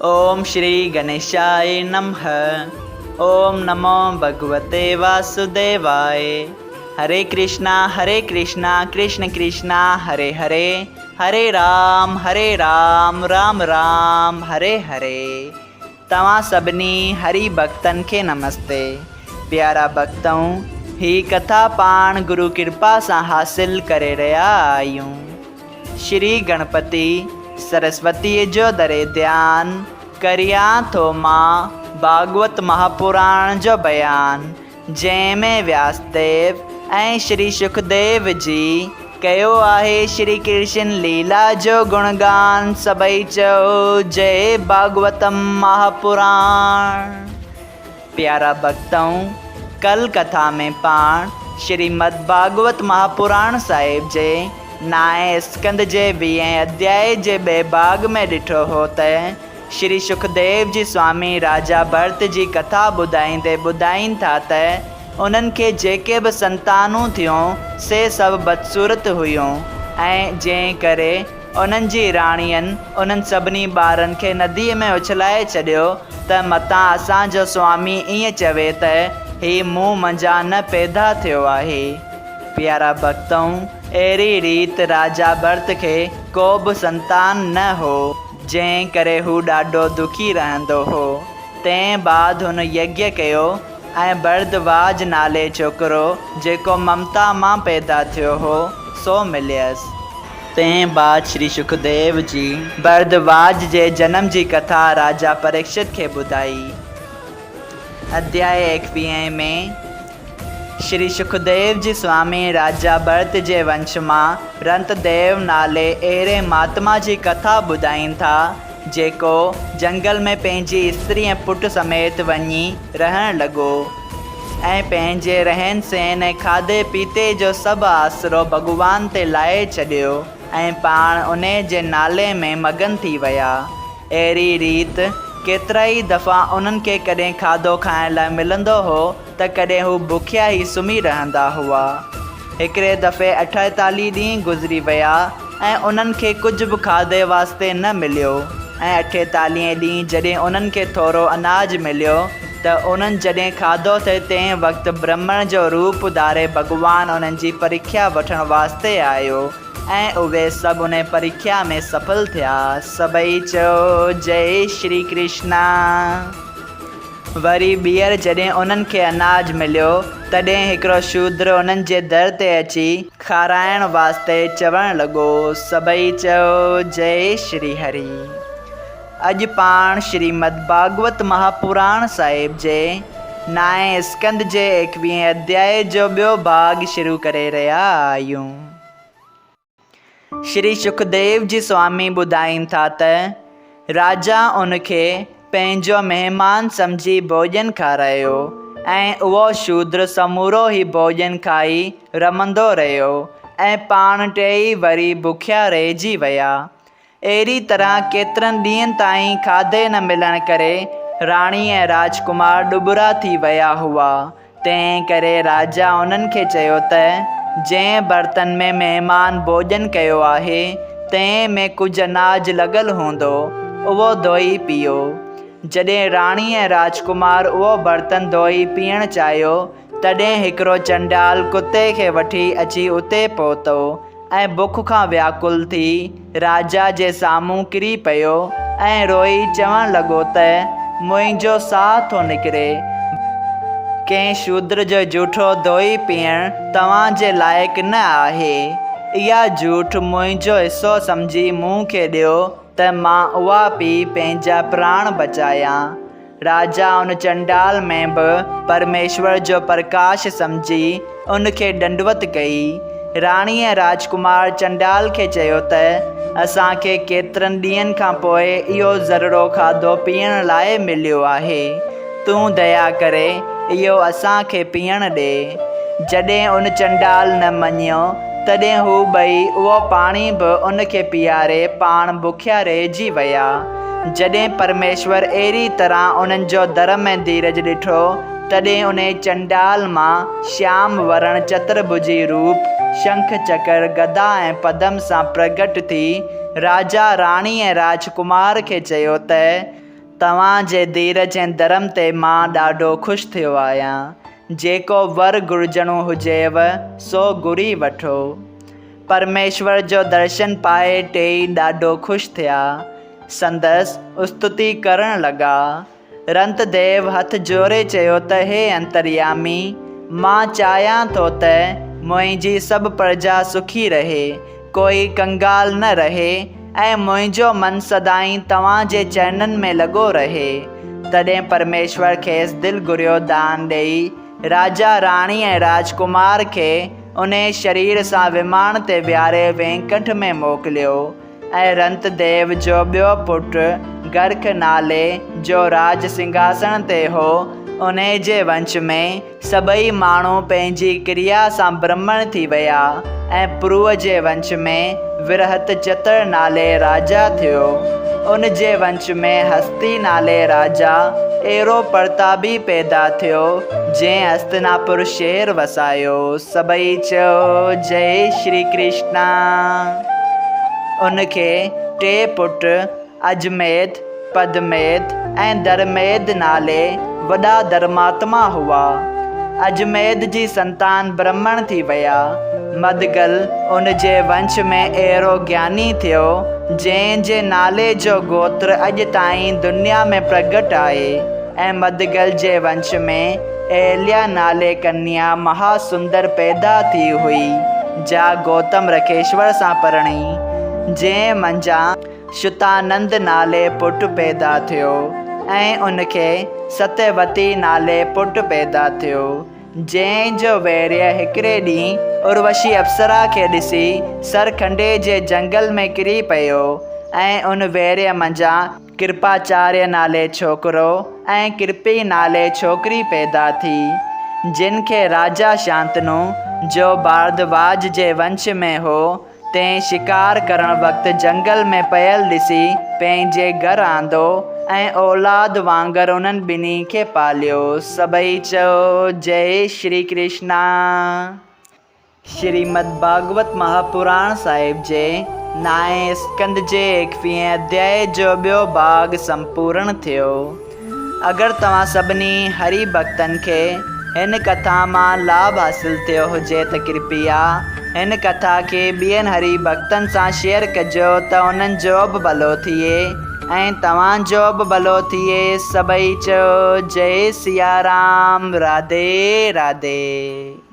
اوم شري گنيشاء نمھ اوم نمو ڀڳوتي واسوديواء هري ڪرشنا هري ڪرشنا ڪرشن ڪرشنا هري هري هري رام هري رام رام رام هري هري توهان سڀني هري ڀڳتن کي نمستي پيارا ڀڳتؤ هي ڪٿا پاڻ گرو ڪرپا سان حاصل ڪري رهيا آهيون. شري گڻپتي سرسوتيء جو دري ڌيان ڪريان ٿو مان ڀاڳوت مهاپراڻ جو بيان، جنهن ۾ وياسديو ۽ شري شڪديو جي ڪيو آهي شري ڪرشن ليلا جو گڻگان، سڀئي چئو جئي ڀاڳوتم مهاپراڻ. پيارا ڀڳتؤ! ڪل ڪٿا ۾ پاڻ شريمد ڀاڳوت مهاپراڻ صاحب جي نائين اسڪنڌ جي ويهين اڌيائي جي ٻئي ڀاڳ ۾ ڏٺو هو ته شري شڪديو جي سوامي راجا ڀرت جي ڪٿا ٻڌائيندي ٻڌائين ٿا ته انهن کي جيڪي به سنتانون ٿيون سي سڀ بدصورت هيون ۽ جنهن ڪري انهن جي راڻين انهن سڀني ٻارن کي نديء ۾ اڇلائي ڇڏيو ته متان اسان جو سوامي ائين چوي ته هي مون منجهان نه پيدا ٿيو آهي. پيارا ڀڳتؤ! اهڙي ريت راجا ڀرت کي ڪو به سنتان نه هو، جنهن ڪري هو ڏاڍو دکي رهندو هو. تنهن بعد هن يگيه ڪيو ۽ ڀردواج نالي ڇوڪرو، جيڪو ممتا مان پيدا ٿيو هو، سو مليس. تنهن بعد شري شڪديو جي ڀردواج جي جنم جي ڪٿا راجا پريڪشت کي ٻڌائي. اڌياء ايڪويهين ۾ شري شڪديو جي سوامي راجا ڀرت جي ونش مان رنتديو نالي اهڙي مهاتما جي ڪٿا ٻڌائين ٿا، جيڪو جنگل ۾ پنهنجي استري ۽ پٽ سميت وڃي رهڻ لڳو. ۽ پنهنجي رهن سهن ۽ کاڌي پيتي جو سڀ آسرو ڀڳوان تي لائي ڇڏيو ۽ پاڻ انهي جي نالي ۾ مگن ٿي ويا. اهڙي ريت ڪيترائي دفعا انهن کي ڪڏهن کاڌو کائڻ لاء ملندو هو ته ڪڏهن هو بکيا ئي سمهي رهندا هئا. هڪڙي دفعي 48 ڏينهن گذري ويا ۽ انهن کي ڪجهه به کاڌي واسطي نه مليو ۽ اٺيتاليهين ڏينهن جڏهن انهن کي ٿورو اناج مليو ته انهن جڏهن کاڌو ٿي تنهن وقت برهمڻ جو روپ ڌاري ڀڳوان انهن جي پريکيا وٺڻ واسطي آيو ۽ اهي سڀ انهي پريکيا ۾ سڦل ٿيا. سڀئي چيو جئي شري ڪرشنا. وري ٻيهر جڏهن انهن کي اناج مليو، تڏهن هڪڙو شودر انهن جي در تي اچي کارائڻ واسطي چوڻ لڳو، سڀئي چئو جئي شري هري. اڄ پاڻ شريمد ڀاڳوت مهاپراڻ صاحب جي نائين اسڪنڌ جي ايڪويهين اڌيائي جو ٻيو ڀاڳ شروع ڪري رهيا آهيون. شري شڪديو جي سوامي ٻڌائين ٿا ته راجا ان کي پنهنجو مهمان سمجهي ڀوڄن کارايو ۽ اهو شودر سمورو ئي ڀوڄن کائي رمندو رهيو ۽ پاڻ ٽيئي وري بکيا رهجي ويا. اهڙي طرح ڪيترن ڏينهن تائين کاڌي نه ملڻ ڪري راڻي ۽ راجڪمار ڏٻرا ٿي ويا هئا، تنهن ڪري راجا انهن کي چيو ته، جنهن برتن ۾ مهمان ڀوڄن ڪيو آهي، تنهن ۾ ڪجهه اناج لڳل هوندو، اهو ڌوئي پيئو. جڏهن راڻي ۽ راجڪمار اهو برتن ڌوئي پيئڻ چاهيو، تڏهن هڪڙو چنڊال ڪتي کي وٺي اچي اتي پهتو ۽ بک کان وياڪل ٿي راجا جي سامهون ڪري پيو ۽ روئي چوڻ لڳو ته منهنجو ساهه ٿو نڪري، ڪنهن شودر جو جوٺو ڌوئي پيئڻ توهان جي لائق نه آهي، اها جوٺ منهنجو حصو سمجهي مون کي ڏيو ته مان اها پي پنهنجا پراڻ بچايان. راجا ان چنڊال ۾ به پرميشور جو پرڪاش سمجهي ان کي ڏنڊوت ڪئي. راڻي ۽ راجڪمار چنڊال کي چيو ته، اسان کي ڪيترن ڏينهن کان پوء اهو ذرڙو کاڌو پيئڻ لاء مليو آهي. تون ديا ڪري اهو اسان کي پيئڻ ڏي. جڏهن ان چنڊال نه مڃيو، تڏهن هو ٻئي اهو پاڻي به ان کي پيئاري پاڻ بکيا رهجي ويا. جڏهن پرميشور اهڙي طرح انهن جو ڌرم ۽ ڌيرج ڏٺو، تڏهن انهي چنڊال مان شيام ورڻ چترڀجي روپ، شنک چڪر، گدا ۽ پدم سان پرگٽ ٿي، راجا، راڻي ۽ راجڪمار کي چيو ته. توهان جي ڌيرج ۽ ڌرم تي مان ڏاڍو خوش ٿيو آهيان. جيڪو ور گهرجڻو هجيو، سو گهري وٺو. پرميشور جو درشن پائي ٽيئي ڏاڍو خوش ٿيا. سندس استتي ڪرڻ لڳا. رنت ديو هٿ جوڙي چيو ته هي انتريامي! مان چاهيان ٿو ته منهنجي سڀ پرجا سکي رهي، ڪوئي ڪنگال نه رهي ۽ منهنجو من سدائين توهان جي چرنن ۾ لڳو رهي. تڏهن پرميشور کيس دل گهريو دان ڏيئي، راجا، راڻي ۽ راجڪمار کي انهي شرير سان وماڻ تي ويهاري وينڪنٺ ۾ موڪليو. ۽ رنت ديو جو ٻيو پٽ گرک نالي، جو راڄ سنگهاسڻ تي هو، انهي جي ونش ۾ سڀئي ماڻهو پنهنجي ڪريا سان برهمڻ ٿي ويا، ۽ پروء جي ونش ۾ ورهت چتر نالي راجا ٿيو. ان جي ونش ۾ هستي نالي راجا اهڙو پرتابي پيدا ٿيو، جنهن هستناپور شهر وسايو. سڀئي چئو جئي شري ڪرشنا. ان کي ٽي پٽ اجميد، پدميد ۽ درميد نالي وڏا ڌرماتما هئا. اجميد جي سنتان برهمڻ ٿي ويا. مدگل ان جي ونش ۾ اهڙو گياني ٿيو، جنهن جي نالي جو گوتر اڄ تائين دنيا ۾ پرگٽ آهي ۽ مدگل جي ونش ۾ اهليا نالي ڪنيا مها سندر پيدا ٿي هئي، جا گوتم رکيشور سان پرڻي، جنهن منجهان شتانند نالي پٽ پيدا ٿيو ۽ ان کي ستيوتي نالي پٽ پيدا ٿيو، جنهن جو ويريه هڪڙي ڏينهن اروشي اپسرا کي ڏسي سرکنڊي جي جهنگل ۾ ڪري پيو ۽ ان ويريه منجهان ڪرپاچاريه نالي ڇوڪرو ۽ ڪرپي نالي ڇوڪري پيدا ٿي، جن کي راجا شانتنو، جو ڀاردواج جي ونش ۾ هو، تنهن شڪار ڪرڻ وقت جهنگل ۾ پيل ڏسي پنهنجي گهر آندو ۽ اولاد وانگر انهن ٻنهي کي پاليو. سڀئي چئو، جئي شري ڪرشنا! شريمد ڀاڳوت مهاپراڻ صاحب جي نائين اسڪنڌ جي ايڪويهين اڌيائي جو ٻيو ڀاڳ سمپورڻ ٿيو. اگر توهان سڀني هري ڀڳتن کي هن ڪٿا مان لاڀ حاصل ٿيو هجي ته ڪرپيا هن ڪٿا کي ٻين هري ڀڳتن سان شيئر ڪجو ته انهن جو به ڀلو ٿئي ۽ توهان جو به ڀلو ٿئي. سڀئي چئو جئي سيارام راڌي راڌي.